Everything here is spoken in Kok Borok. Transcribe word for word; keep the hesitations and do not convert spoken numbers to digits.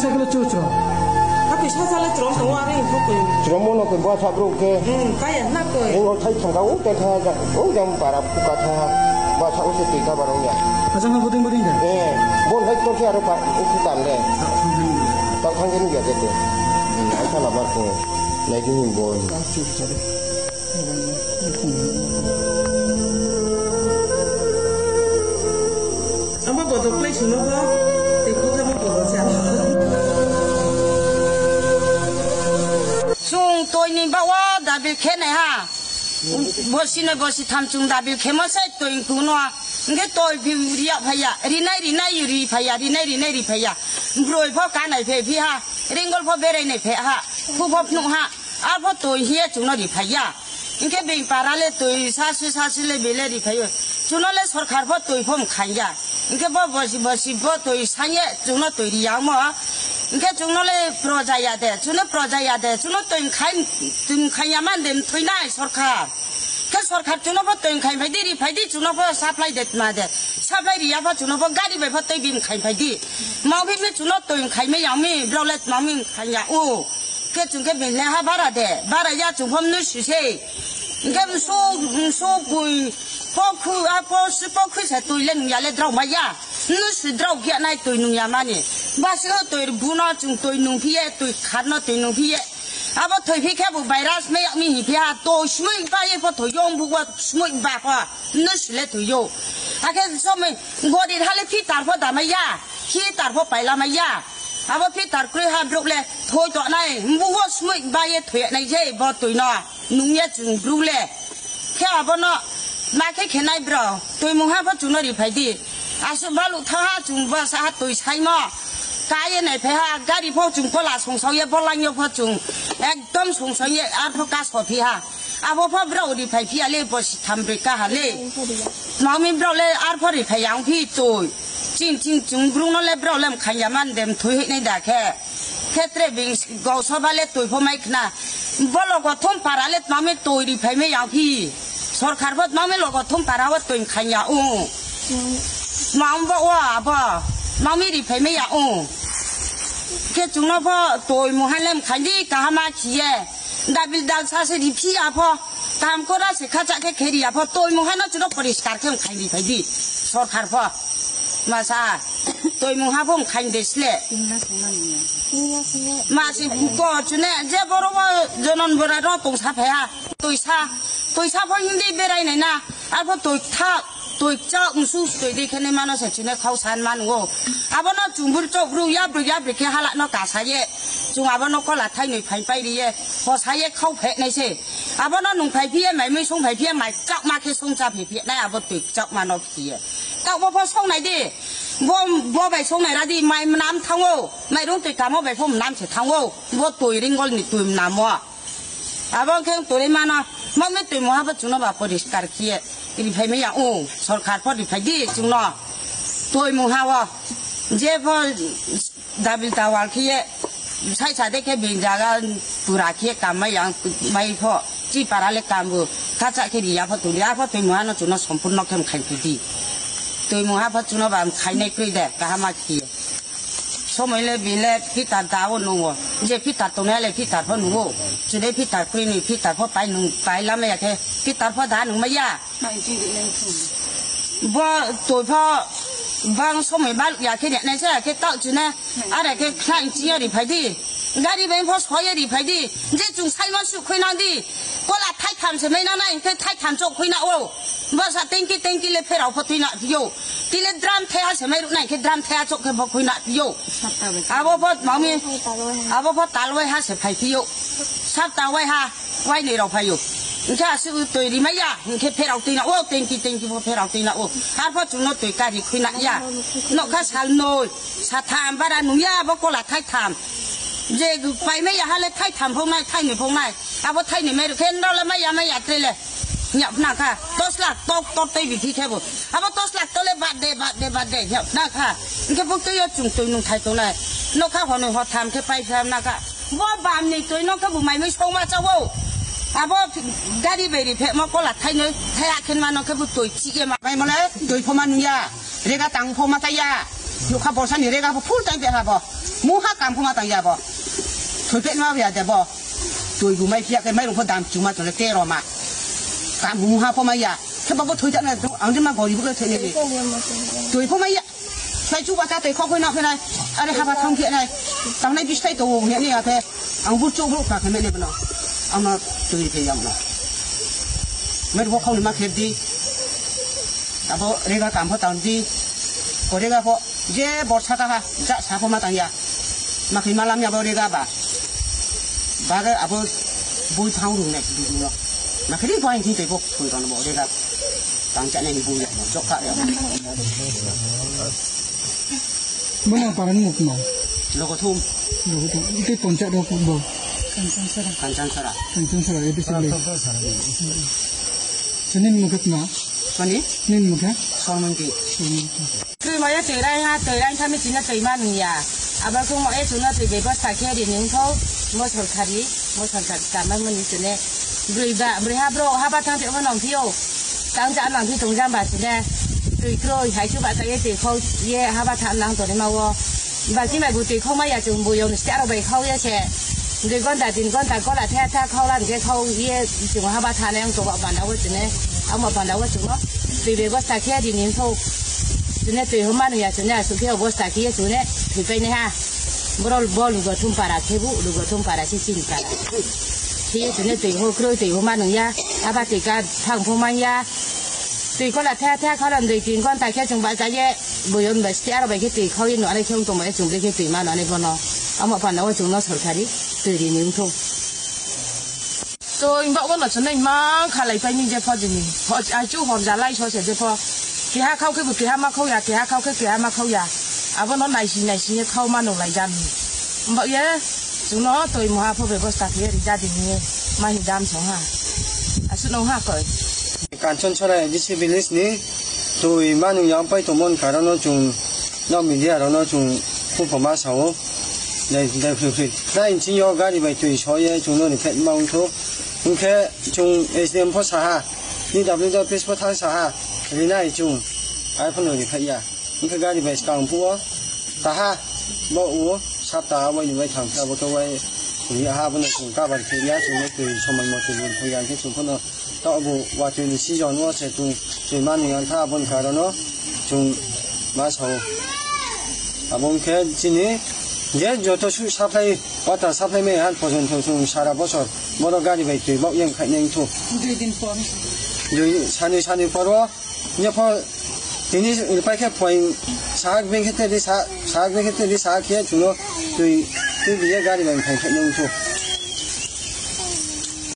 Sakle chu chwrong. Happy sa sale chwrong tongo, are info koi. Chwrong mono koi bwsa bro ke. Hmm, kaya na koi. Ring hol thai thangka, o te tha ja, o jang para phuka tha. Bwsa o se twi ka barong ya. Ajang ha buding buding da. Eh, bon hai to ke aro pa, o phuka le. Tak thang thang ya. Tak thang thang ya ke te. Hmm, ai khala ba ko. Nai di ni bon. Abo bodo plai sino ba, tei kok abo bodo sa. Chwng toini bawa dabil khe nai ha. Bosi noi bosi tham chwng dabil khe ma sai toi kuno. Nge toi bi riya phaya, rinai rinai ri phaya, rinai rinai ri phaya. Broi pho kanai phe phi ha, ringol pho berai nai phe ha, khu pho phnu ha. Arpho toi hiya chwngno ri phaiya. Hinkhe beng para le toi sasu sasu le bele ri phaio. Chwngno le sorkar pho toi pho mkhainga. Hinkhe bo bosi bosi bo toi sanye chwngno toi riya mo. Hinkhe chwngno le proja ya de, chwngno proja ya de, chwngno toi mkhain, toi mkhaiya man de mthoinai sorkar. Khe sorkar chwngno pho toi mkhain phaidi ri phaidi chwngno pho supply de tma de. Supply riya pho chwngno pho gari bai pho toi bi mkhain phaidi. Mao bi mi chwngno toi mkhain me yang mi, brao le tma mi mkhain ya o. Khe chwng khe bini le ha bara de, bara ya chwng pho mnu si se. Hinkhe msu, msu pui, pokhu, a po si pokhu se twi le nung ya le drao ma ya. Mnu si drao ya nai twi nung ya mani. Ba si ho twi buno chwng twi nung phi ye, twi kharno twi nung phi ye. Abo thwi phi khe bo virus me yak mi hi phi ha, to smui ba ye pho thwi yo, bu wa smui ba pho. Mnu si le thwi yo. Akhe somoi gori ha le phi tar pho da ma ya, phi tar pho paila ma ya. Abo phi tar kroi ha bruk le. Thoi tongnai, mbugo smui ba ye thoi nai je bo twi no, nung ye chwng bru le. Khe abono ma khe khenai bro, twi mung ha pho chwngno ri phai di. Aswk balu tha ha chwng bwsa ha twi saimo. Ka ye nai phai ha, gari pho chwng kola song sao ye, bo lang yo pho chwng ekdom song sao ye, ar pho ka so phi ha. Abo pho bro ri phai phi ya le, bo si tham bre ka ha le. Mami bro le ar pho ri phai yang phi twi. Ching ching chwng bru no le bro le mkhan ya man dem thoi hoi nai da khe. Khetre bing gausoba le twi pho mai khna. Bolo gothom para le tmami twi ri phai me ya phi. Sorkar bo tmami lo gothom para o twi khan ya o. Mam bo o abo. Tmami ri phai me ya o. Khe chwngno pho twi muhan le mkhan di kahama khiye. Dabil dal sa se ri phi ya pho. Kam kora se khacha khe kheri ya pho. Twi muhan no chwngno poriskar khe mkhan ri phai di. Sorkar pho. Masa, toi mung ha bo mkhain de sle. Tinna songmani ya. Tinna songmani. Masi ko chune, je boro bo jonon bora ro tong sa phaya. Toi sa, toi sa pho hindi berai nai na. Arpho toi tha, toi cha umsu toi de khene mano se chune khau san man wo. Abono chumbur chok bru ya bru ya bru khe hala no kasa ye. Chung abono kola thai noi phai pai ri ye. Hosa ye khau phe nai se. Abono nung phai phi ye, mai mui song phai phi ye, mai chak ma khe song cha phi phi nai abo toi chak ma no. Khiye. Taubo pho songnai di. Bo, bo bai songnai ra di, mai mwnam thango. Mairung twi kamo bai pho mwnam se thango. Bo twi ringol ni twi mwnamo. Abo khe twi mano. Mami twi muha bo chwngno ba poriskar khiye. Ri phai maya o. Sorkar pho ri phai di chwngno. Twi muha o. Je pho Dabil tawal khiye, sai sade khe bini jaga pura khiye kam mai yang mai pho, chi para le kam bo, khacha khe riya pho tuli, a pho twi muhano chwngno sompurno khe mkhain phi di. Twi muha pho chwngno ba mkhainai kwrwi de, kahama khiye. Somoi le bini le pitar da o nungo, je pitar tongnai le pitar pho nungo, chwde pitar kwrwi ni pitar pho pai nung, pai lamaya khe pitar pho da nung maya. Bo toi pho bang somoi bal ya khe nai se khe tau chine are khe khna inchi ya ri phai di. Gari bai pho soi ya ri phai di. Je chung sai ma su khui nang di. Kola thai tham se mai na nai khe thai tham chok khui na o. Bo sa tengki tengki le pherao pho twi na yo. Tile drum thaya se mai ru nai khe drum thaya chok khe bo khui na yo. Abo pho mami, abo pho talwai ha se phai phi yo. Sap ta wai ha. Wainwi rok phaio. Hinkhe aswk twi rimaiya, hinkhe pherao twi na o, tengki tengki bo pherao twi na o. Arpho chwngno twi kari khwi na ya. Nokha sal noi, satham bara nungya bo kola thaitham. Je paimaiya hale thaitham phongnai, thainwi phongnai. Abo thainwi mai rwkhe nrole maiya maiya trele. Hinya phna kha, dos lakh tok tok tei bithi khebo. Abo dos lakh tole bad de, bad de, bad de, hinya phna kha. Hinkhe bo twi o chwng twi nung thai tongnai. Nokha hwnwi hotham khe pai pham na kha. Bo bam ni twi no khe bo mai mui song ma cha o. Abo gari bai ri phe mo kola thai noi thai akhen ma no khe bo twi chi ye ma. Mai mo le twi pho ma nung ya. Rega tang pho ma cha ya. Nukha borsa ni rega bo full time pekha bo. Mungha kam kuma tang ya bo. Thoi pek ma ya de bo. Tui bu mai pia ke mai rung pho dam chuma tole te roma. Kam mungha pho ma ya. Khe bo thoi ta na ang de ma gori bu thoi ne. Tui pho ma ya. Sai chu ba ta tei khok hoi na khoi nai. Are haba thang khe nai. Tang nai bistai to wo ne ne ya khe. Ang bur chok bur ka khe mene bano. Ang no tui khe yam no. Mer bo khau ni ma khe di. Abo rega kam pho tang di. Ko rega pho je borsa ka ha ja sa pho ma tang ya. Ma khe ma lam ya bo rega ba. Ba ga abo bui thang rung ne du no. Ma khe di bo ang thi tei bo tui ron bo rega. Tang cha ne ni bui ya no. Jok ka ya. Bono parang mukno. Logo thum. Logo thum. Ite poncha rok bo. Kanchan sara. Kanchan sara. Kanchan sara, ite sara. Sini mukhe na. Sini? Nini mukhe? Sormangki. Sormangki. Tui maya tui rai ha, tui rai thami china tui manu ya. Aba kung mo e chuna tui bebosta khe ri ning tho. Mo sorkari, mo sorkari kamai mani chune. Brui ba, brui ha bro, ha ba thang te mo nong thio. Tang ja nang thi tong jam ba chine. Tui kroi, hai chu ba ta ye tui khau ye ha ba tha nang to ni ma wo. Ba chi mai bu tui khau ma ya chung bu yong sti aro bai khau ye se. Dui gonta, tin gonta, kola the the khau lan khe khau ye chung ha ba tha nang to ba panda wo chine. Amo panda wo chung no. Tui bebosta khe di nin khau. Chine tui ho ma nu ya chine asu khe obosta khe ye chune. Tui pai ne ha. Boro bo lugo thum para khe bu, lugo thum para si chin para. Khe ye chine tui ho kroi tui ho ma nu ya. Ha ba tui ka thang pho man ya. Tui kola the the khau lan dui tin gonta khe chung ba cha ye. Boyon bai sti aro bai khe twi khao ye no, are khe wng tong bai, chwng bai khe twi mano ani bono. Omo panda o chwngno sorkari twi rini wngthung. Twi wng ba bono chwng nai mang khalai pai ni je pho jini. Hor, ai chu hor jalai so se je pho. Keha khao khe bo keha ma khao ya, keha khao khe keha ma khao ya. Abono naisi naisi ye khao mano lai jani. Wng ba ye chwngno twi moha pho bebosta khe ri jadi ni ye. Mani dam song ha. Aswk no ha koi. Kanchon Chora A D C village ni twi manung yang pai tongmon karon no chung no media rok no chung khupoma sao. Dai, dai, phri, phri. Dai, inchi yo gari bai twi so ye chung no rikhet ma wngthu. Hwnkhe chung S D M pho saha, D W D office pho thang saha, rinai chung. Ai pho no rikhet ya. Hwnkhe gari bai skang phuo taha bo o sapta abo ni bai thang kha bo khe wai ri ha bo no chung kabar khe ya chung no twi somoi mo twi ri ya khe chung pho no. Tok bo watwi ni season o se chung twi mani ang kha aboni karon no chung ma sao. Abo wngkhe chini je joto su supply, water supply mai han porjonto chung sara bosor boro gari bai twi bok yang khainai wngthu. Dui din por. Dui sani sani poro. Nokho tini pai khe poing sahak beng khe tei sa-, sahak beng khe tei sahak khe chwngno twi, twi biye gari bai phai khe nung thu.